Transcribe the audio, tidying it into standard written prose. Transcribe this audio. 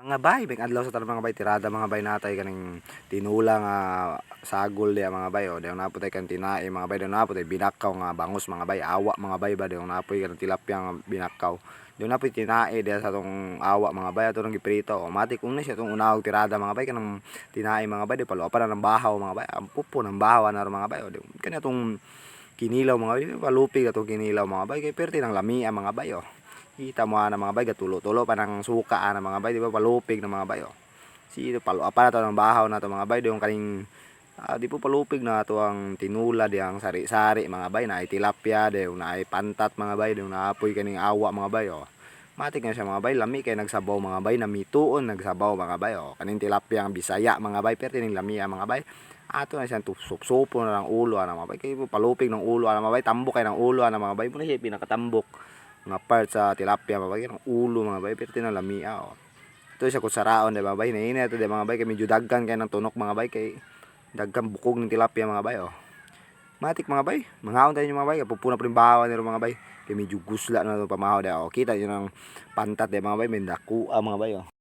Mga bay, may adlaw sa tanan, mga bay, tirada, mga bay, natay kaning tinula nga sagol diya, mga bay, oh. Dayon naa po tay kan tinae, mga bay, dayon naa po tay binakaw nga bangus, mga bay, awa, mga bay ba, dayon naa poy kanang tilapia nga binakaw. Dayon naa poy tinae diya sa atong awa, mga bay, ato nang giprito. O matik una siya atong unahog tirada, mga bay, kanang tinae, mga bay, di paluwa pa na ng bahaw, mga bay. Ang pupo ng bahaw na mga bay. O di kani atong kinilaw, mga bay, palupig atong kinilaw, mga bay, kay perti ng lamia, mga bay, oh. Kita mo ana, mga bay, gatulo-tulo pa ng suka ana, mga bay, di ba palupig ng mga bay, oh. Si paluwa pa na to ng bahaw na to, mga bay, yung kaning di po palupig na to ang tinula diyang sari-sari, mga bay, naay tilapia, dayon naay pantat, mga bay, dayon naapoy kaning awa, mga bay, oh. Matik na siya, mga bay, lami kay nagsabaw, mga bay, namituon nagsabaw, mga bay, oh. Kaning tilapia ang Bisaya, mga bay, perti ning lamia, mga bay. Ato na siyang supsupo na ng ulo ana, mga bay, kay palupig ng ulo ana, mga bay, tambok kay ng ulo ana, mga bay, muna siya pinakatambok nga part sa tilapia, mga bay, ng ulo, mga bay, perti ng lamia, oh. Ito siya kutsaraon di ba, bay, hinahina ito di mga bay, kay medyo dagkan kay ng tunok, mga bay, kay dagkan bukog ng tilapia, mga bay, oh. Matik, mga bay, mangaon tayo mga bay, pupuna pa rin bahawan nito, mga bay, kay medyo gusla na ito pamahaw di, oh. Kita nyo ng pantat di, mga bay, may dakua, mga bay, oh.